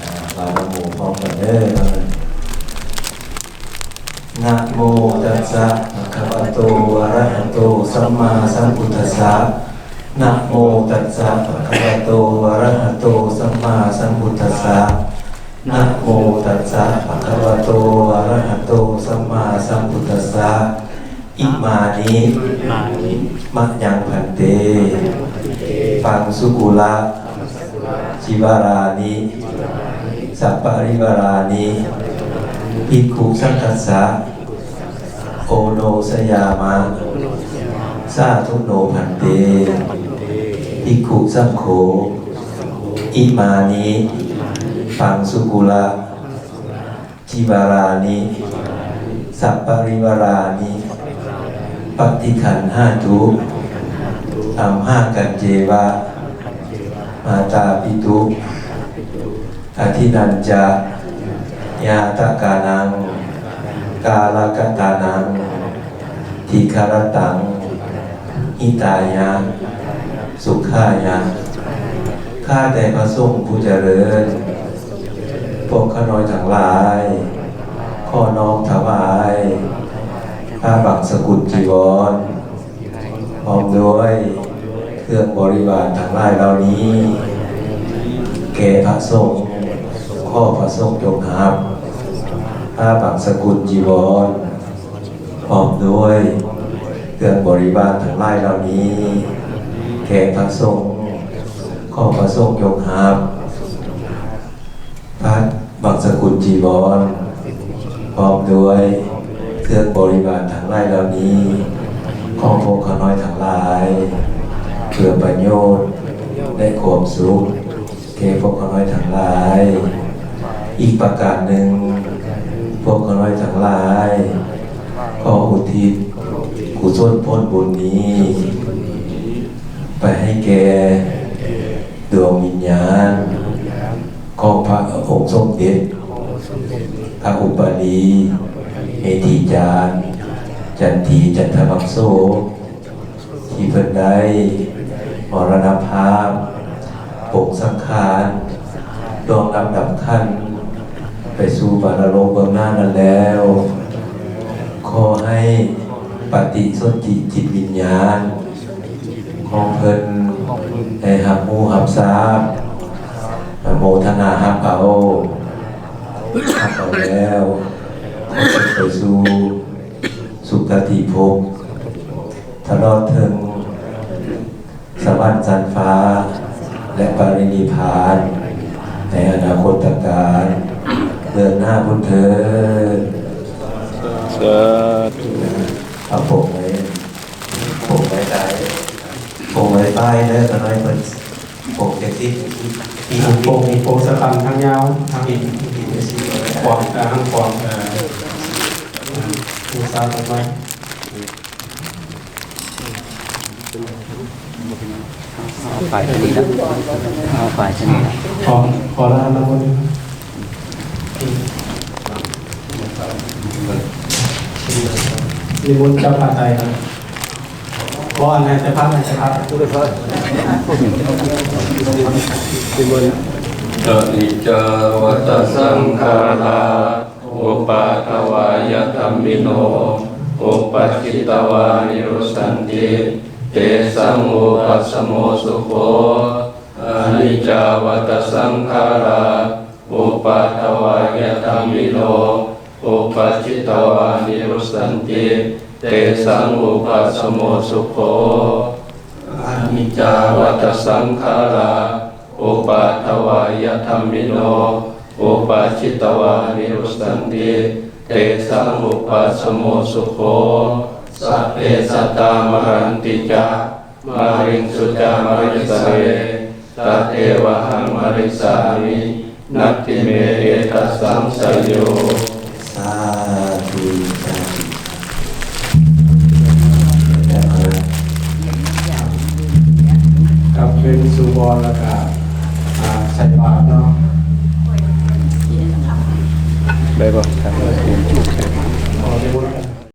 ອ່າ ວ່ານະໂມພ້ອມກັນເດີ. ນະໂມຕັດສະ ພະຄະວະໂຕ ອະຣະຫະໂຕ ສຳມາສຳພຸດທັດສະ. ນະໂມຕັດສະ ພະຄະວະໂຕ ອະຣະຫະໂຕ ສຳມາສຳພຸດທັດສະ. ນະໂມຕັດສະ ພະຄະວະໂຕ ອະຣະຫະໂຕ ສຳມາສຳພຸດທັດສະ. ອິມານິ ມະຍັງພັນເຕ ປັງສຸກຸລະ ຈິວະລານິ ສະປະລິວາລານິ ພິກຂຸສັງຄັດສະ ໂອໂນຊະຍາມະ ສາທຸໂນພັນເຕ. ພິກຂຸສັງໂຄ ອິມານິ ປັງສຸກຸລະ ຈິວະລານິ ສະປະລິວາລານິ ປະຕິຄັນຫາຕຸ ອັມຫາກັນເຈວະ ມາຕາປິຕຸ ອະທິນັນຈະ ຍາຕະການັງ ກາລະກະຕານັງ ທິຄະຣະຕັງ ຫິຕາຍະ ສຸຂາຍະ. ຂ້າແຕ່ພະສົງຜູ້ຈະເລີນ, ພວກຂ້ານ້ອຍທັງຫຼາຍ ຂໍນ້ອມຖວາຍ ຜ້າບັງສະກຸນຈີວອນ ພ້ອມດ້ວຍເຄື່ອງບໍລິວານທັງຫຼາຍເຫຼົ່ານີ້ ແກ່ພະສົງ. ຂໍພະສົງຈົ່ງຮັບ ຜ້າບັງສະກຸນຈີວອນ ພ້ອມດ້ວຍເຄື່ອງບໍລິວານທັງຫຼາຍເຫຼົ່ານີ້ ແກ່ພະສົງ. ຂໍພະສົງຈົ່ງຮັບ ຜ້າບັງສະກຸນຈີວອນ ພ້ອມດ້ວຍເຄື່ອງບໍລິວານທັງຫຼາຍເຫຼົ່ານີ້ ຂອງພວກຂ້ານ້ອຍທັງຫຼາຍ ເພື່ອປະໂຫຍດ ແລະ ຄວາມສຸກ ແກ່ພວກຂ້ານ້ອຍທັງຫຼາຍ. ອີກປະການໜຶ່ງ, ພວກຂ້ານ້ອຍທັງຫຼາຍ ຂໍອຸທິດກຸສົນຜົນບຸນນີ້ ໄປໃຫ້ແກ່ ດວງວິນຍານຂອງພະອົງສົມເດັດ ພະອຸປາລີ ເມທີຈານ ຈັນທີ ຈັນທະບັງໂສ ທີ່ເພິ່ນໄດ້ມໍລະນະພາບ ປົງສັງຂານ ລ່ວງລັບດັບຂັນ ໄປສູ່ປະລະໂລກເບື້ອງໜ້ານັ້ນແລ້ວ, ຂໍໃຫ້ປະຕິສົນທິຈິດວິນຍານ ຂອງເພິ່ນໄດ້ຮັບຮູ້ຮັບຊາບ ອະນຸໂມທະນາຮັບເອົາ, ຮັບເອົາແລ້ວ ໄປສູ່ ສາທິພົບ ຕະຫຼອດເຖິງສະຫວັນຊັ້ນຟ້າ ແລະ ປະລິນິບພານ ໃນອະນາຄົດຕະການເດີນໜ້າພຸ້ນເທີ້ນ. ສາທຸ. ເອົາປົກໄວ້ ປົກໄວ້ໃຕ້ ປົກໄວ້ປ້າຍເດີ ຂ້ານ້ອຍເພິ່ນ ປົກຈັກຊິ ມີໂປງ ມີໂປງສະພັນທາງຍາວ ທາງ ຂວາງ ເອີ ທາງຂວາງ ເອີ ບູຊາຕົ້ນໄມ້. ເອົາໄປອັນນີ້ລະ ເອົາໄປອັນນີ້ລະ ຂໍ ຂໍລະນະມົນ ນິມົນເຈົ້າພາໄຕນະ ບໍ່ ອັນນັ້ນເຈົ້າພາບ ເຈົ້າພາບ ນິມົນ. ອະນິດຈາວັດຕະສັງຂາຣາ ອຸປາທະວາຍະທຳມິໂນ ອຸປັດຈິດຕະວານິລຸດສັນຕິ ເຕສັງອຸປັດສະໂມສຸໂຂ. ອະນິດຈາວັດຕະສັງຂາຣາ ອຸປາທະວາຍະທຳມິໂນ ອຸປັດຈິດຕະວານິລຸດສັນຕິ ເຕສັງອຸປັດສະໂມສຸໂຂ. ອະນິດຈາວັດຕະສັງຂາຣາ ອຸປາທະວາຍະທຳມິໂນ ອຸປັດຈິດຕະວານິລຸດສັນຕິ ເຕສັງອຸປັດສະໂມສຸໂຂ. ສັບເພສັດຕາມະຣັນຕິຈະ ມະລິງສຸຈະມະລິສາເລ ຕະເທວະຫັງມະລິສາມິ ນັດຖິເມເອຕະສັງສະໂຍ. ສາທຸ ສາທຸ. ກັບຄືນສູ່ບ່ອນ ແລ້ວກະ ອ່າ ໃສ່ບາດເນາະ ໄດ້ບໍ່? ຂໍນິມົນ.